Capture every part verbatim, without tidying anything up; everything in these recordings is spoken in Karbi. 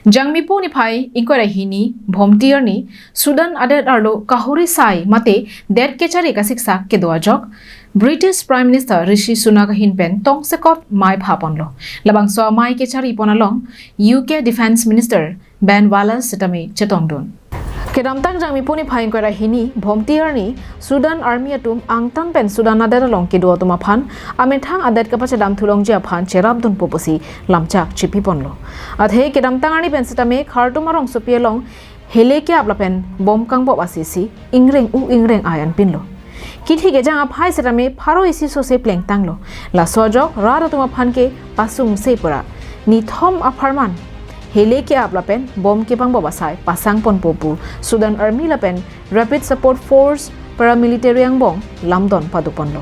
Jangmipo niphai ingkoi ra hini Bhomti arni Sudan adet arlo kahori sai mate det kechari kasiksak kedo ajok British Prime Minister Rishi Sunak ahin pen tongsekot mei phaponlo. Labangso amei kechari pon along U K Defence Minister Ben Wallace setame chetongdun. Kedamtang Jangmipo niphai ingkoi ra hini Bhomti arni Sudan Army atum angtan pen Sudan adet along kedo atum aphan amethang adet kapachedam thulongji aphan cherapdunpo pusi lamchak chipiponlo. Athe kedamtang arni pen setame Khartoum arongsopi along hele ke-ap lapen bom kangbop asisi ingreng-u ingreng-ai anpinlo. Kithi kejang aphai setame pharo isi sose plengtanglo. Laso ajok rat atum aphan ke pasungse pura nithom apharman hele ke-ap lapen bom kepangbop asai pasangponpo pu Sudan Army lapen Rapid Support Force paramilitary angbong lamdon padoponlo.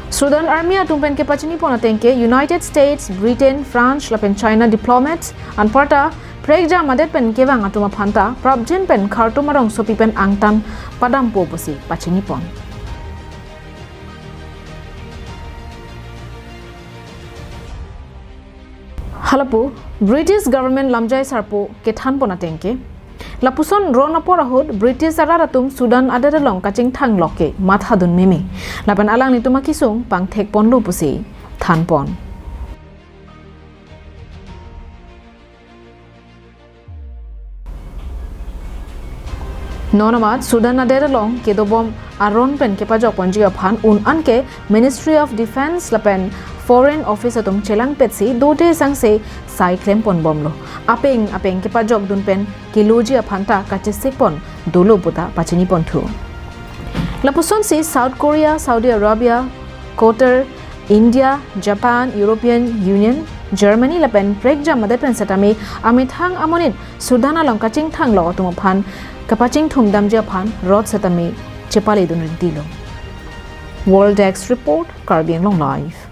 Sudan Army atum pen kepachinipon ateng ke United States, Britain, France lapen China diplomats anparta prekjam adet pen kevang atum aphanta prapjin pen Khartoum arongsopi pen angtan padampo pusi pachinipon. Halapu British government lamjai sarpo kethanpon ateng ke, lapuson ron apor ahut British arat atum Sudan adet along kachingthang lok ke mathadun meme. Lapen alanglitum akesung pangthekponlo pusi thanpon. Non amat Sudan adet along kedobom aron pen kepajokponji aphan un-an ke Ministry of Defence lapen Foreign Office atum chelangpetsi dote sangse sai klemponbomlo. Apeng apeng kepajokdun pen keloji aphanta kachesikpon dolo puta pachiniponthu. Lapusonsi South Korea, Saudi Arabia, Qatar, India, Japan, European Union, Germany lapen prekjam adet pen setame amethang amonit Sudan along kachingthang lok atum aphan kapachingthumdamji aphan rot setame chepaledun rintilo. World Desk Report, Karbi Anglong Live.